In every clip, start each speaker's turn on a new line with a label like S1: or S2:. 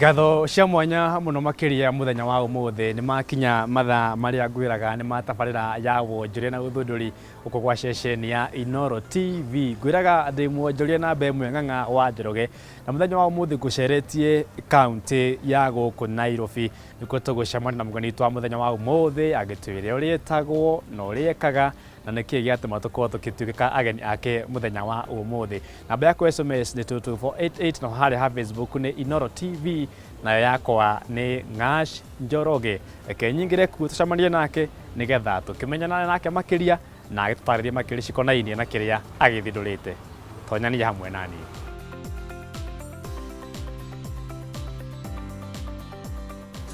S1: Ngatho cia mwanya mũno makĩria mũthenya wa ũmũthĩ nĩ makinya mathaa marĩa ngwĩraga nĩ ma tabarĩra ya wonjoria na ũthundũri gũkũ gwa ceceni ya Inooro TV. Ngwĩraga ndĩ mwonjoria namba ĩmwe Ng'ang'a wa Njoroge na mũthenya wa ũmũthĩ ngũceretie kaũntĩ ya gũkũ Nairobi nĩkuo tũgũcemania na mũgeni witũ wa mũthenya wa ũmũthĩ agĩtwĩre ũrĩa etagwo na ũrĩa ekaga na nĩkĩ gĩatũma tũkorwo tũkĩtuĩka ageni ake mũthenya wa ũmũthĩ. Namba yakwa SMS nĩ 22488 na harĩa ha Facebook nĩ Inooro TV nayo yakwa nĩ Ng'ash Njoroge. Reke nyingĩre kuo tũcemanie nake nĩgetha tũkĩmenyane nake makĩria na agĩtũtarĩrie makĩria cikonainie na kĩrĩa agĩthindũrĩte. Tonyania hamwe na niĩ.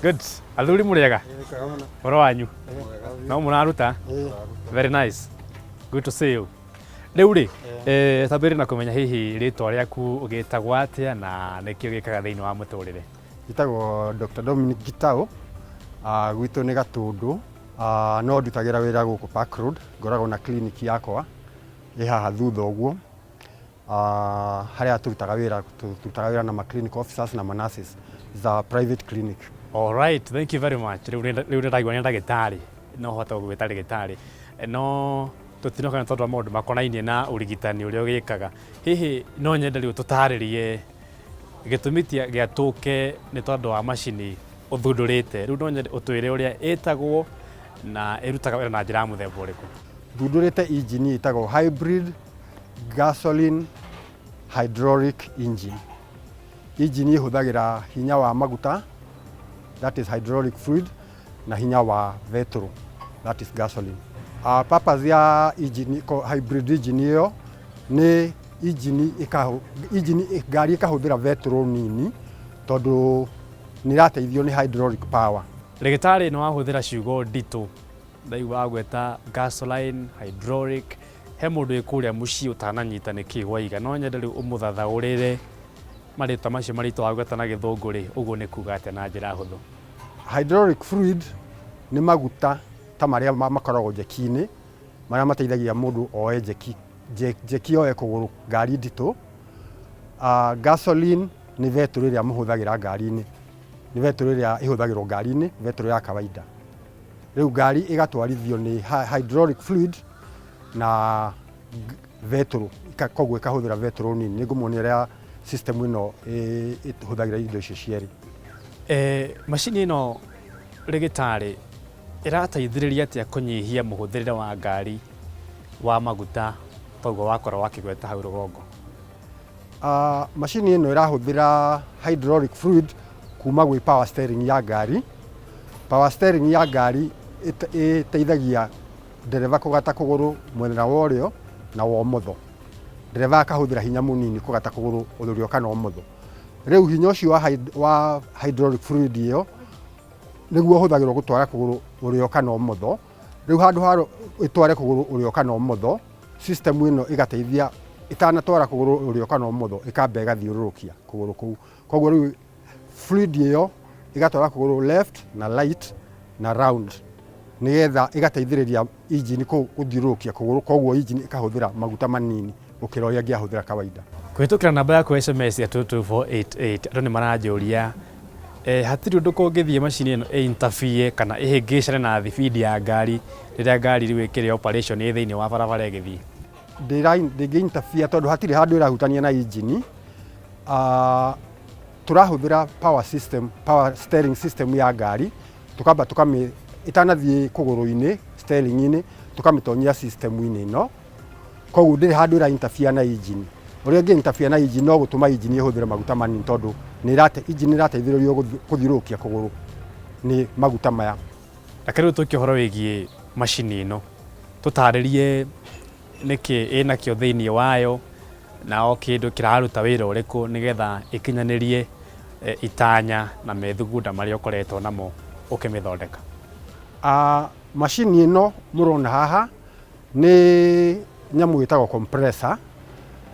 S1: Good. Athuri mũrĩega? Ũhoro wanyu? No mũraruta? Very nice. Good to see you. Rĩu rĩ, tambĩrĩria na kũmenya hihi rĩtwa rĩaku ũgĩtagwo atĩa na nĩkĩ ũgĩkaga thĩinĩ wa mũtũrĩre?
S2: Njĩtagwo Dr. Dominic Gitau, gwitũ nĩ Gatũndũ, no ndutagĩra wĩra gũkũ Park Road, ngoragwo na clinic yakwa ĩ haha thutha ũguo. Harĩa tũrutaga wĩra, tũrutaga wĩra na ma clinic officers na ma nurses. It's a private clinic.
S1: All right, thank you very much. Rĩu rĩu nĩ ndaigua nĩ ndagĩtarĩ, no hote gũgwĩta ndagĩtarĩ. No tũtinoka nĩ tondũ wa maũndũ makonainie na ũrigitani ũrĩa ũgĩkaga. Hihi no nyende rĩu tũtarĩrie gĩtũmi gĩa tũke nĩ tondũ wa macini ũthundũrĩte. Rĩu no nyende ũtwĩre ũrĩa ĩtagwo na ĩrutaga wĩra na njĩra ya mũthemba ũrĩkũ.
S2: Thundũrĩte injini ĩtagwo hybrid gasoline hydraulic engine. Injini ĩhũthagĩra hinya wa maguta, that is hydraulic fluid, na hinya wa betũrũ, that is gasoline. Purpose ya engine, hybrid engine ĩyo nĩ engine engine ngari ĩkahũthĩra betũrũ nini tondũ nĩ ĩrateithio nĩ hydraulic power.
S1: Ndagĩtarĩ nĩ wahũthĩra ciugo nditũ, ndaigua wagweta gasoline, hydraulic, he mũndũ wĩ kũrĩa mũciĩ ũtananyita nĩkĩ waiga, no nyende rĩu ũmũthathaũrĩre marĩtwa macio maritũ wagweta na gĩthũngũ rĩ, ũguo nĩ kuga atĩa na njĩra hũthũ?
S2: Hydraulic fluid nĩ maguta ta marĩa makoragwo njeki-inĩ, marĩa mateithagia mũndũ oe njeki, njeki yoe kũgũrũ ngari nditũ. Gasoline nĩ betũrũ ĩrĩa mũhũthagĩra ngari-inĩ, nĩ betũrũ ĩrĩa ĩhũthagĩrwo ngari-inĩ, betũrũ ya kawaida. Rĩu ngari ĩgatwarithio nĩ hydraulic fluid na betũrũ, koguo ĩkahũthĩra betũrũ nini. Nĩ ngũmuonia ũrĩa system ĩno ĩhũthagĩra indo icio cierĩ.
S1: Macini ĩno rĩgĩtarĩ ĩrateithĩrĩria atĩa kũnyihia mũhũthĩrĩre wa ngari wa maguta toguo wakorwo wakĩgweta hau rũgongo?
S2: Macini ĩno ĩrahũthĩra hydraulic fluid kuma gwĩ power steering ya ngari. Power steering ya ngari ĩteithagia ndereba kũgata kũgũrũ mwena wa ũrĩo na wa ũmotho. Ndereba akahũthĩra hinya mũnini kũgata kũgũrũ ũrĩo kana ũmotho. Rĩu hinya ũcio wa hydraulic fluid ĩyo nĩguo ũhũthagĩrwo gũtwara kũgũrũ ũrĩo kana ũmotho. Rĩu handũ ha ĩtware kũgũrũ ũrĩo kana ũmotho, system ĩno ĩgateithia ĩtanatwara kũgũrũ ũrĩo kana ũmotho ĩkamba ĩgathiũrũrũkia kũgũrũ kũu. Koguo rĩu fluid ĩyo ĩgatwara kũgũrũ left na right na round nĩgetha ĩgateithĩrĩria engine gũthiũrũrũkia kũgũrũ, koguo engine ĩkahũthĩra maguta manini gũkĩra ũrĩa ĩngĩahũthĩra kawaida.
S1: Kũhĩtũkĩra namba yaku SMS ya 22488 andũ nĩ maranjũria hatirĩ ũndũ kũngĩthiĩ macini ĩno ĩ interfere kana ĩhĩngĩcane na thibindi ya ngari rĩrĩa ngari rĩu ĩkĩrĩ operation ĩ thĩinĩ wa barabara ĩgĩthiĩ?
S2: Ndĩngĩ interfere tondũ hatirĩ handũ ĩrahutania na engine. Tũrahũthĩra power system, power steering system ya ngari, tũkamba tũkamĩ, ĩtanathiĩ kũgũrũ-inĩ steering-inĩ, tũkamĩtonyia system-inĩ ĩno, koguo ndĩrĩ handũ ĩra interfere na engine. Ũrĩa ĩngĩ interfere na engine no gũtũma engine ĩhũthĩre maguta manini tondũ engine nĩ ĩrateithĩrĩrio gũthiũrũrũkia kũgũrũ nĩ maguta maya.
S1: Reke rĩu tũke ũhoro wĩgiĩ macini ĩno, tũtarĩrie nĩkĩ ĩnakĩo thĩinĩ wayo na o kĩndũ kĩraruta wĩra ũrĩkũ nĩgetha ĩkinyanĩrie itanya na methugunda marĩa ũkoretwo namo ũkĩmĩthondeka.
S2: Macini ĩno mũrona haha nĩ nyamũ ĩtagwo compressor.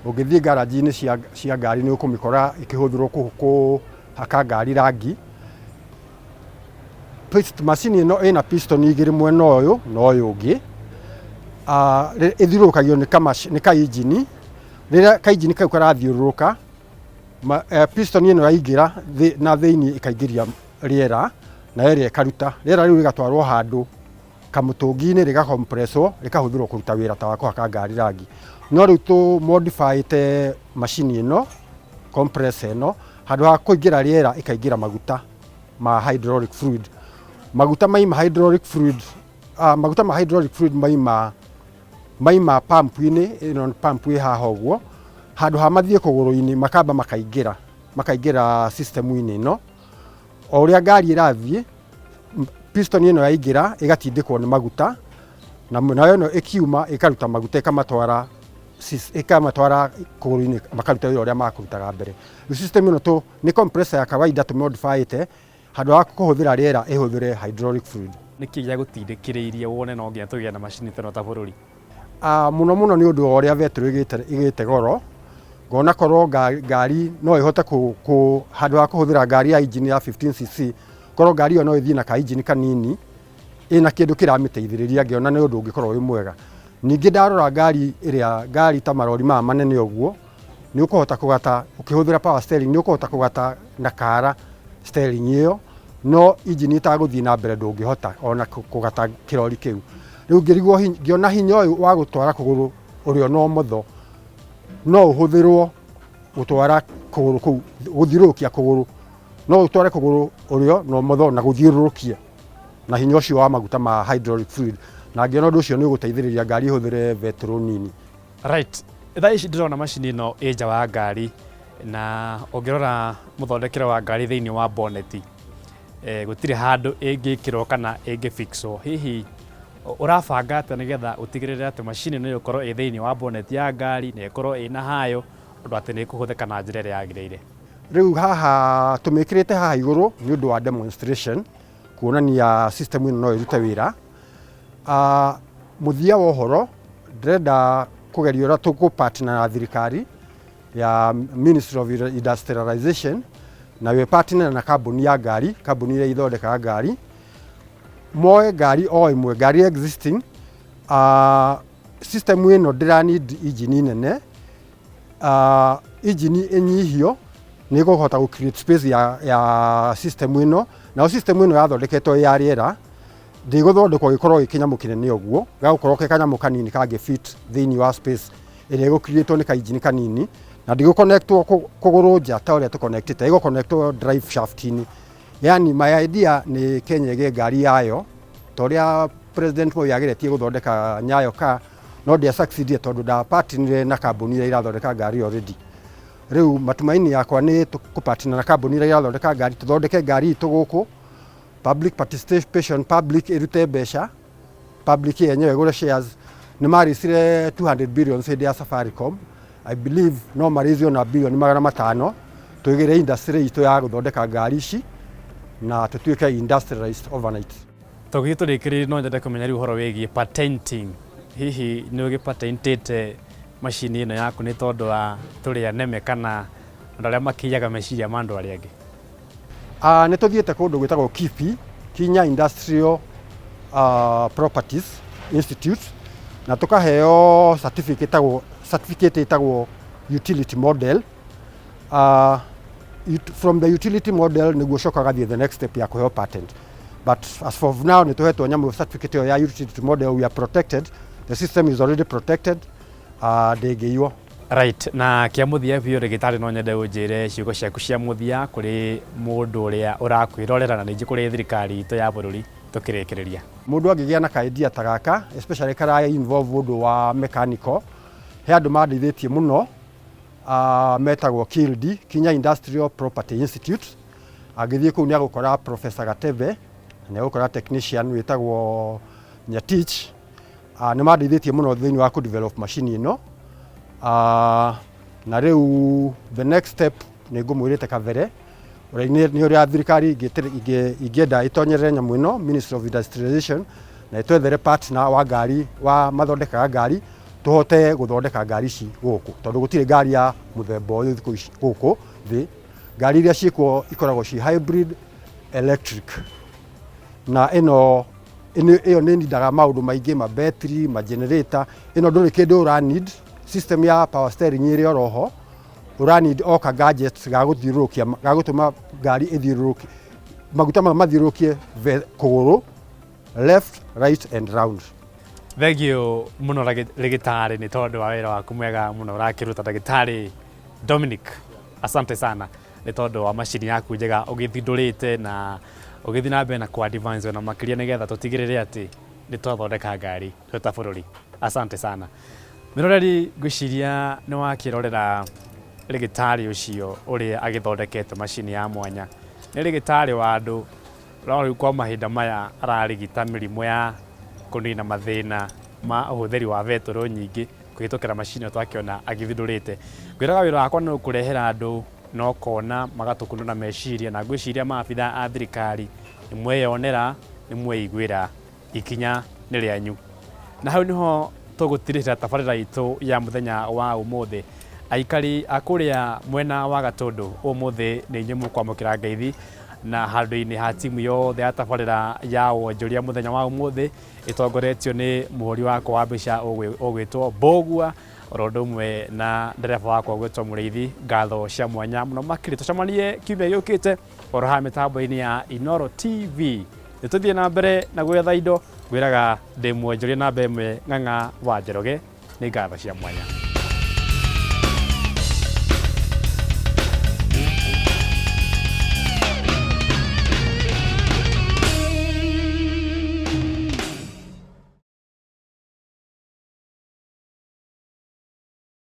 S2: Ũngĩthiĩ garage-inĩ cia ngari nĩ ũkũmĩkora ĩkĩhũthĩrwo kũhaka ngari rangi. Macini ĩno ĩna piston igĩrĩ mwena ũyũ na ũyũ ũngĩ. Ĩthiũrũrũkagio nĩ ka engine. Rĩrĩa ka engine kau karathiũrũrũka, Piston ĩno yaingĩra na thĩinĩ ĩkaingĩria rĩera, nayo ĩrĩa ĩkaruta rĩera rĩu rĩgatwarwo handũ kamũtũngi-inĩ, rĩgacompresswo, rĩkahũthĩrwo kũruta wĩra ta wa kũhaka ngari rangi. No rĩu tũ modifyĩte macini ĩno, compressor ĩno, handũ ha kũingĩra rĩera ĩkaingĩra maguta ma hydraulic fluid. Maguta maima hydraulic fluid, maguta ma hydraulic fluid maima pump-inĩ ĩno, nĩ pump ĩ haha ũguo, handũ ha mathiĩ kũgũrũ-inĩ makamba makaingĩra system-inĩ ĩno. O ũrĩa ngari ĩrathiĩ, piston ĩno yaingĩra ĩgatindĩkwo nĩ maguta, na nayo ĩno ĩkiuma ĩkaruta maguta, ĩkamatwara kũgũrũ-inĩ, makaruta wĩra ũrĩa makũrutaga mbere. Rĩu system ĩno tũ nĩ compressor ya kawaida tũmodifyĩte, handũ ha kũhũthĩra rĩera ĩhũthĩre hydraulic fluid.
S1: Nĩkĩ gĩagũtindĩkĩrĩirie wone no nginya tũgĩe na macini ta ĩno ta bũrũri?
S2: Mũno mũno nĩ ũndũ wa ũrĩa betũrũ ĩgĩte goro, ngona korwo ngari no ĩhote handũ ha kũhũthĩra ngari ya engine ya 15 cc, korwo ngari ĩyo no ĩthiĩ na ka engine kanini ĩna kĩndũ kĩramĩteithĩrĩria, ngĩona nĩ ũndũ ũngĩkorwo wĩ mwega. Ningĩ ndarora ngari ĩrĩa, ngari ta marori maya manene ũguo, nĩ ũkũhota kũgata ũkĩhũthĩra power steering, nĩ ũkũhota kũgata na kara steering ĩyo, no engine ĩtagũthiĩ na mbere ndũngĩhota ona kũgata kĩrori kĩu. Rĩu ngĩrigwo, ngĩona hinya ũyũ wa gũtwara kũgũrũ ũrĩo na ũmotho no ũhũthĩrwo gũtwara kũgũrũ kũu, gũthiũrũrũkia kũgũrũ, no ũtware kũgũrũ ũrĩo na ũmotho na gũthiũrũrũkia na hinya ũcio wa maguta ma hydraulic fluid, na ngĩona ũndũ ũcio nĩ ũgũteithĩrĩria ngari ĩhũthĩre betũrũ nini.
S1: Right, thaa ici ndĩrona macini ĩno ĩ nja wa ngari, na ũngĩrora mũthondekere wa ngari thĩinĩ wa bonnet, gũtirĩ handũ ĩngĩkĩrwo kana ĩngĩfixwo. Hihi ũrabanga atĩa nĩgetha ũtigĩrĩre atĩ macini ĩno ĩgũkorwo ĩ thĩinĩ wa bonnet ya ngari na ĩkorwo ĩna hayo ũndũ atĩ nĩ ĩkũhũthĩka na njĩra ĩrĩa yagĩrĩire?
S2: Rĩu haha tũmĩkĩrĩte haha igũrũ nĩ ũndũ wa demonstration, kuonania system ĩno no ĩrute wĩra. Mũthia wa ũhoro ndĩrenda kũgeria ũrĩa tũkũ-partner na thirikari ya Ministry of Industrialization, na wĩ partner na kambuni ya ngari, kambuni iria ithondekaga ngari, moe ngari o ĩmwe, ngari existing. System ĩno ndĩra need engine nene, engine ĩnyihio nĩ ĩkũhota gũ create space ya system ĩno. Nayo system ĩno yathondeketwo ya rĩera, ndĩgũthondekwo gĩkorwo gĩ kĩnyamũ kĩnene ũguo, gagũkorwo ke kanyamũ kanini kangĩ fit thĩinĩ wa space ĩrĩa ĩgũ-creatwo nĩ kainjini kanini, na ndĩgũ-connectwo kũgũrũ nja ta ũrĩa tũ-connectĩte, ĩgũ-connectwo drive shaft-inĩ. Yani my idea nĩ Kenya ĩgĩe ngari yayo ta ũrĩa President Moi ageretie gũthondeka Nyayo car, no ndĩa succeedire tondũ ndapartnerire na kambuni iria irathondeka ngari already. Rĩu matumaini yakwa nĩ kũpartner na kambuni iria irathondeka ngari, tũthondeke ngari itũ gũkũ, public participation, public ĩrute mbeca, public yenyewe ĩgũre shares. Nĩ marĩcire 200 billion hĩndĩ ya Safaricom. I believe no marĩcio na bilioni 500, tũigĩre industry itũ ya gũthondeka ngari ici na tũtuĩke industrialized overnight.
S1: Tũgĩthiĩ tũrĩkĩrĩrie, no nyende kũmenya rĩu ũhoro wĩgiĩ patenting. Hihi nĩ ũgĩpatentĩte macini ĩno yaku nĩ tondũ wa tũrĩa neme kana andũ arĩa makĩiyaga meciria ma andũ arĩa angĩ?
S2: Nĩ tũthiĩte kũndũ gwĩtagwo KIPI, Kenya Industrial Properties Institute, na tũkaheo certificate ĩtagwo utility model. From the utility model nĩguo ũcokaga thiĩ the next step ya kũheo patent, but as for now nĩ tũhetwo nyamũ certificate ĩyo ya utility model. We are protected, the system is already protected, ndĩngĩiywo.
S1: Right, na kĩa mũthia biũ, ndagĩtarĩ, no nyende ũnjĩre ciugo ciaku cia mũthia kũrĩ mũndũ ũrĩa ũrakwĩrorera na ningĩ kũrĩ thirikari itũ ya bũrũri tũkĩrĩkĩrĩria.
S2: Mũndũ angĩgĩa na ka idea ta gaka, especially kara involve ũndũ wa mechanical, he andũ mandeithĩtie mũno, metagwo KILDI, Kenya Industrial Property Institute. Angĩthiĩ kũu nĩ agũkora Professor Gatebe, nĩ agũkora technician wĩtagwo Nyatich. Nĩ mandeithĩtie mũno thĩinĩ wa kũ-develop machine ĩno. Na rĩu the next step nĩ ngũmwĩrĩte kabere ũrĩa nĩ ũrĩa thirikari ingĩenda ĩtonyerere nyamũ ĩno, Ministry of Industrialization, na ĩtwethere partner wa ngari wa mathondekaga ngari, tũhote gũthondeka ngari ici gũkũ, tondũ gũtirĩ ngari ya mũthemba ũyũ thikũ ici gũkũ thĩ. Ngari iria ciĩkuo ikoragwo ci hybrid electric, na ĩno ĩyo nĩ nindaga maũndũ maingĩ, ma battery, ma generator. Ĩno ndũrĩ kĩndũ ũra need, system ya power steering ĩrĩ oro ho. Ũra need o ka gadget ga gũthiũrũrũkia, ga gũtũma ngari ĩthiũrũrũke, maguta maya mathiũrũrũkie kũgũrũ left, right and round.
S1: Thengiũ mũno rĩgĩtarĩ nĩ tondũ wa wĩra waku mwega mũno ũrakĩruta, Ndagĩtarĩ Dominic. Asante sana nĩ tondũ wa macini yaku njega ũgĩthundũrĩte na ũgĩthiĩ na mbere na kũ advance ona makĩria, nĩgetha tũtigĩrĩre atĩ nĩ twathondeka ngari twĩ ta bũrũri. Asante sana. Mĩroreri, ngwĩciria nĩ wakĩrorera rĩgĩtarĩ ũcio ũrĩa agĩthondekete macini ya mwanya. Nĩ rĩgĩtarĩ wa andũ, no rĩu kwa mahinda maya ararigita mĩrimũ ya kũnina mathĩna ma ũhũthĩri wa betũrũ nyingĩ kũhĩtũkĩra macini ĩyo twakĩona agĩthundũrĩte. Ngwĩraga wĩra wakwa nĩ kũrehera andũ na ũkona magatũkunũra meciria, na ngwĩciria maabitha a thirikari nĩ mweyonera, nĩ mweiguĩra, ikinya nĩ rĩanyu. Na hau niho tũgũtirĩra tabarĩra itũ ya mũthenya wa ũmũthĩ. Aikari a kũrĩa mwena wa Gatũndũ, ũmũthĩ nĩ inyuĩ mũkwamũkĩra ngeithi na handũ-inĩ ha timu yothe ya tabarĩra ya wonjoria mũthenya wa ũmũthĩ, ĩtongoretio nĩ mũhũri wakwa wa mbica ũgwĩtwo Mbũgua, oro ũndũ ũmwe na ndereba wakwa ũgwĩtwo Mũrĩithi. Ngatho cia mwanya mũno makĩria. Tũcemanie kiumia gĩũkĩte oro haha mĩtambo-inĩ ya Inooro TV. Nĩ tũthiĩ na mbere na gwetha indo. Ngwĩraga ndĩ mwonjoria namba ĩmwe, Ng'ang'a wa Njoroge. Nĩ ngatho cia mwanya.